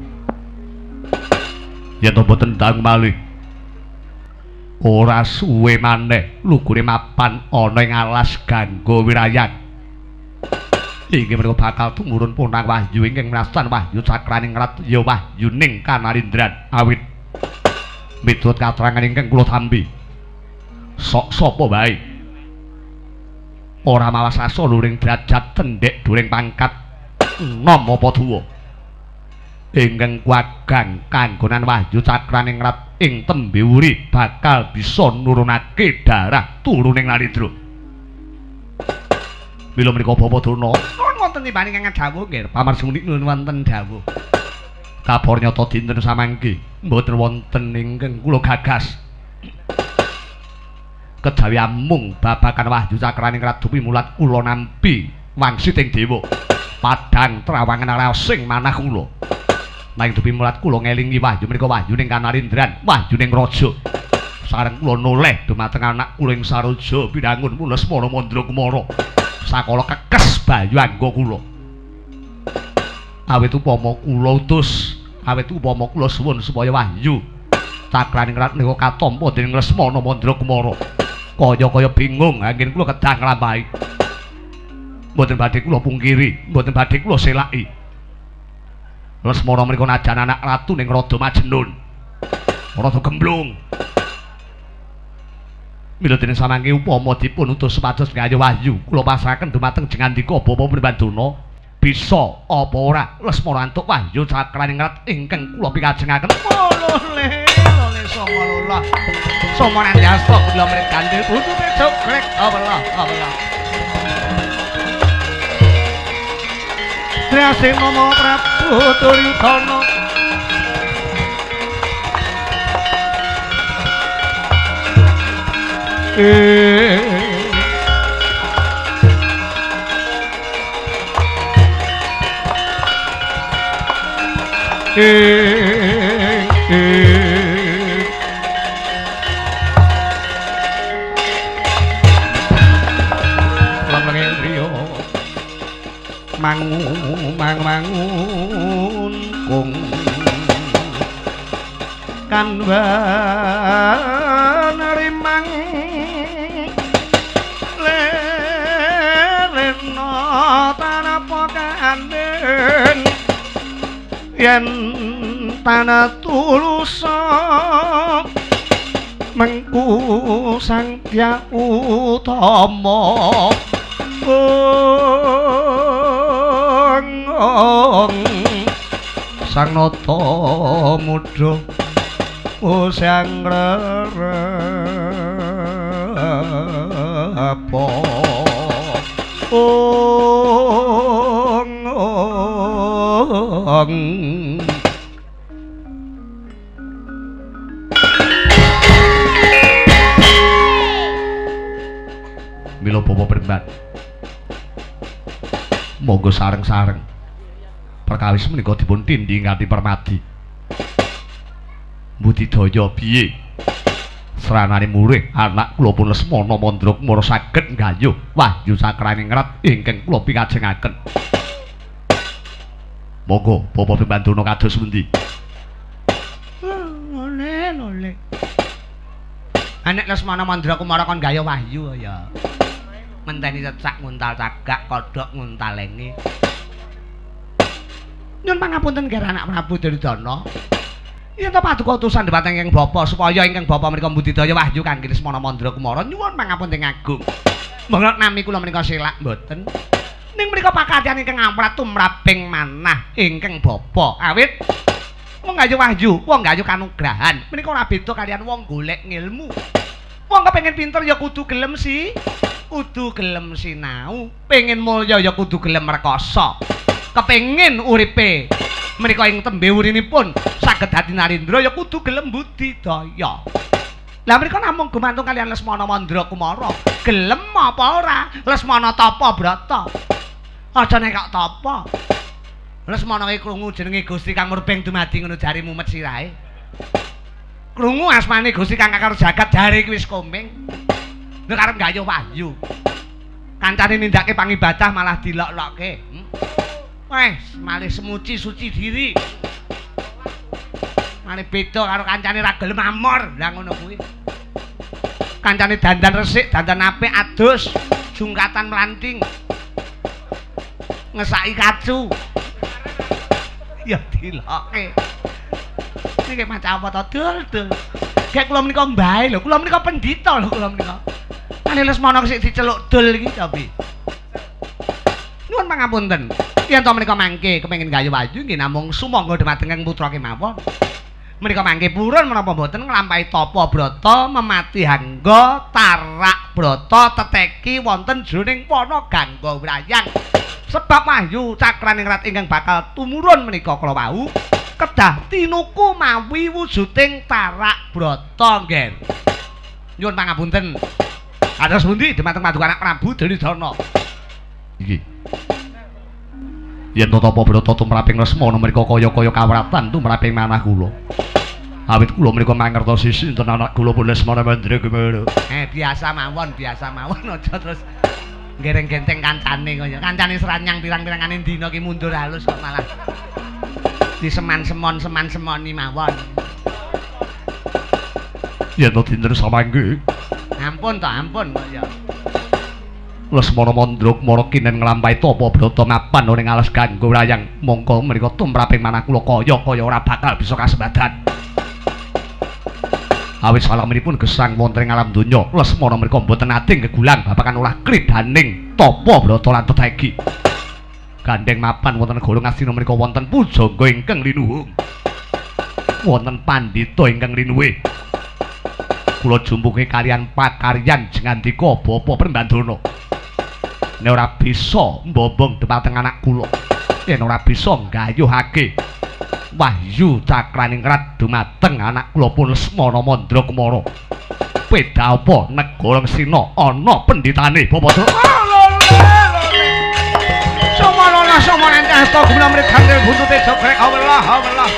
Yen to boten ndang malih ora suwe maneh lugure mapan ana ing alas Gangga Wirayan. Inggih menika bakal tumurun punang wahyu ingkang mrastan wahyu cakraning rat ya wahyuning kanalindran awit miturut katrangan ingkang kula tampi sok sapa wae ora mawas asa luring derajat cendhek during pangkat enom apa tuwa ingkang kuwagang kanggonan wahyu cakraning rat ing tembe wuri bakal bisa nurunake darah turuning Narendra. Mila menika Bapak Durna Wonten timbane ingkang dawuh nggih pamarsa nuwun wonten dawuh. Kabor nyata dinten samangke mboten wonten ingkang kula gagas. Kejawi amung babagan wahyu cakraning Ratu Pimulat kula nampi wangsiting dewa. Padhang trawangan raosing manah kula. Nanging Pimulat kula ngelingi wahyu menika wahyuning Kanarindran, wahyuning raja. Sareng kula noleh dumateng anak kula ing Saroja Binangun Lesmana Mandra Kumara. Sakala kekes bayu angga kula. Awit upama kula utus, awit upama kula suwun supaya wahyu cakraning rat menika katampa dening Lesmana Mandra Kumara. Kaya-kaya bingung anggen kula kedah nglampahi. Mboten badhe kula pungkiri, mboten badhe kula selaki. Lesmana menika najan anak ratu ning rada majnun. Rada gemblung. Mila dene samangke upama dipun utus supados ngayu wahyu, kula pasrahaken dumateng jengandika Bapak Pribandana. Bisa apa ora Lesmana antuk wahyu cakraning rat ingkang kula pikajengaken. Lole lole sanga lola. Soma nandhasta kula mrek gandhe butuhe jogrek awelah awelah. Triasing Nama Prabu Duryudana. Mangun kung kanwan rimang lerena tanapa kanden yen tanah tulusa mengku Sang Hyang Utama. Sang Nata Mudha usang rerepa ong ong. Mila Bapak Primban, monggo sareng-sareng perkawis menika dipun tindhi nganti permadi. Budidaya piye sranane murih anak kula pun Lesmana Mandra Kumara saged nggayuh wahyu cakraning rat ingkang kula pikajengaken. Monggo Bapak Primbandono kados pundi? Lole lole. Anak Lesmana Mandra Kumara kon nggayuh wahyu ya. Menteni cecak nguntal cagak, kodhok nguntal lenge. Nyun pangapunten ger anak Prabu Duryudana. Yen to paduka utusan dhumateng ingkang bapa supaya ingkang bapa menika mbudidaya wahyu kangge Lesmana Mandra Kumara, nyuwun pangapunten agung. Monggo nami kula menika selak mboten. Ning menika pakaryan ingkang amrat tumraping manah ingkang bapa. Awit wong gayuh wahyu, wong gayuh kanugrahan. Menika ora beda kaliyan wong golek ngilmu. Wong kepengin pinter ya kudu gelem si, kudu gelem sinau. Pengen mulya ya kudu gelem rekoso. Kepengin uripe menika ing tembe urinipun saged dadi narendra ya kudu gelem budidaya. Lah menika namung gumantung kaliyan Lesmana Mandra Kumara. Gelem apa ora? Lesmana tapa brata. Aja nek kok tapa. Lesmana iki krungu jenenge Gusti Kang Murbeng dumadi ngono jare mumet sirahe. Krungu asmane Gusti Kang Kakar Jagat jare iki wis komeng. Nek arep nggayuh wahyu. Kancane nindakake pangibadah malah dilok-lokke. Wes, malih semuci suci diri. Malih beda karo kancane ra gelem amor. Lah ngono kuwi. Kancane dandan resik, dandan apik, adus, jungkatan mlanting. Ngesaki kacu. Ya dilokke. Niki macam apa to, Dul, Dul. Gek kula menika mbahe lho, kula menika pendhita lho kula menika. Kali Lesmana sik diceluk Dul iki tapi. Nuwun pangapunten. Yen to menika mangke kepengin gayuh wahyu nggih namung sumangga dhumateng putra kemawon. Menika mangke purun menapa mboten nglampahi tapa brata memati hangga tarak brata teteki wonten jroning wana Gangga Wrayang. Sebab wahyu cakraningrat ingkang bakal tumurun menika kala wau kedah tinuku mawi wujuding tarak brata, Ngger. Nyuwun pangapunten. Kados pundi dumateng paduka anak Prabu Duryudana? Iki. Yen tapa brata tumraping Lesmana menika kaya-kaya kawratan tumraping manah kula. Awit kula menika mangertosi sinten anak kula pun Lesmana Mandra Kumara. Biasa mawon, biasa mawon, aja terus gereng-genteng kancane kaya. Kancane seranyang pirang-pirangane dina ki mundur halus kok malah diseman-semon seman-semoni mawon. Yen to dinten samangke. Ampun to, ampun kok ya. Lesmana Mandra Kumara kinen nglampahi tapa brata mapan ning alas ganggo wayang mongko menika tumraping manah kula kaya-kaya ora bakal bisa kasembadan. Awit salaminipun gesang wonten ing alam donya, Lesmana menika mboten nate gegulang babagan olah kridaning tapa brata lan tetegi. Gandheng mapan wonten negara Ngastina menika wonten pujangga ingkang linuhung. Wonten pandhita ingkang linuwih. Kula jumpuke kaliyan pakaryan jengandika Bapak Prembandana. Nek ora bisa mbombong dhumateng anak kula, yen ora bisa nggayuhake wahyu cakraningrat dumateng anak kula pun Lesmana Mandra Kumara. Peda apa negara Ngastina ana pendhitane Bapak Dra. Somanana somanente asta guna mrigandel buntute jogrek awlah awlah.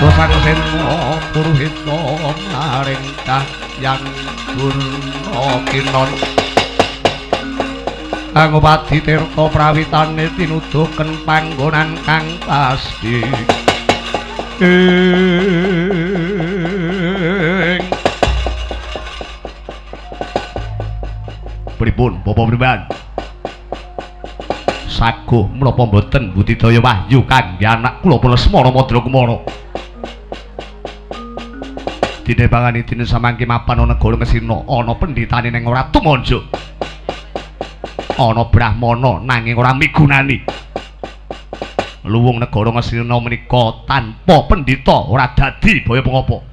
Dosang sena puruhita maring Dayang Durna Kinon. Angopadi tirta prawitane tinuduhken panggonan kang pasti. Pripun Bapak Priman? Saguh menapa mboten budidaya wahyu kangge anak kula pun Lesmana Mandra Kumara? Dene bangani dene samangke mapan ana negara Ngastina ana pendhitane ning ora tumanja. Ana brahmana nanging ora migunani. Luwung negara Ngastina menika tanpa pendhita ora dadi baya pengapa.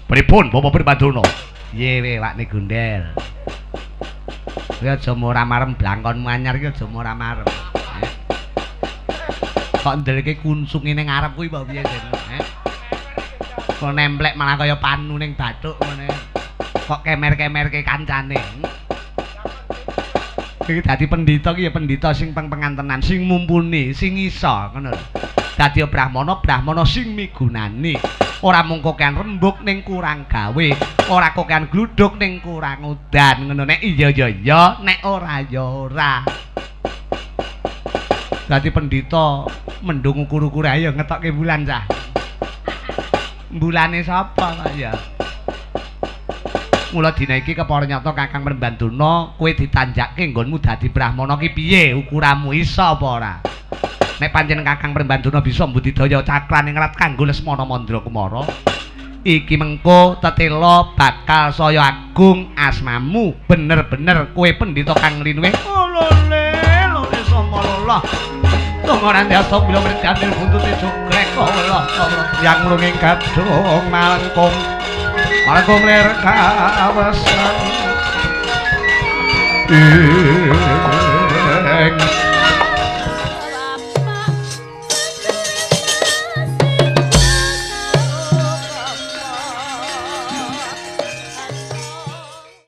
Pripun Bapak Prembandana? Piye we wakne gondel? Kowe aja ora marem blangkonmu anyar iki aja ora marem. Kok ndeleke kunsunge ning ngarep kuwi apa piye den? Kok nemplek malah kaya panu ning bathuk ngene. Kok kemer-kemerke kancane. Iki dadi pendhita iki ya pendhita sing pengpengan tenan, sing mumpuni, sing iso ngono lho. Dadi brahmana, brahmana sing migunani. Ora mung kokean rembug ning kurang gawe, ora kokean gluduk ning kurang udan ngono. Nek iya ya iya, nek ora ya ora. Dadi pendhita mendung ukur-ukur ayo ngetokke bulan cah. Bulane sapa kok ya? Mula dina iki kepara nyata Kakang Prembandana kowe ditanjakke nggonmu dadi brahmana ki piye ukuramu iso apa ora? Nek pancen Kakang Prembandana bisa mbudidaya cakraningrat kanggo Lesmana Mandra Kumara, iki mengko tetela bakal saya agung asmamu. Bener-bener kowe pendhita kang linuwih. Olole lole samalolah. Tungguran dasa bila merdamil buntute jogrek Allah Allah yang mlunging kadung malengkung malengkung lir kawesan.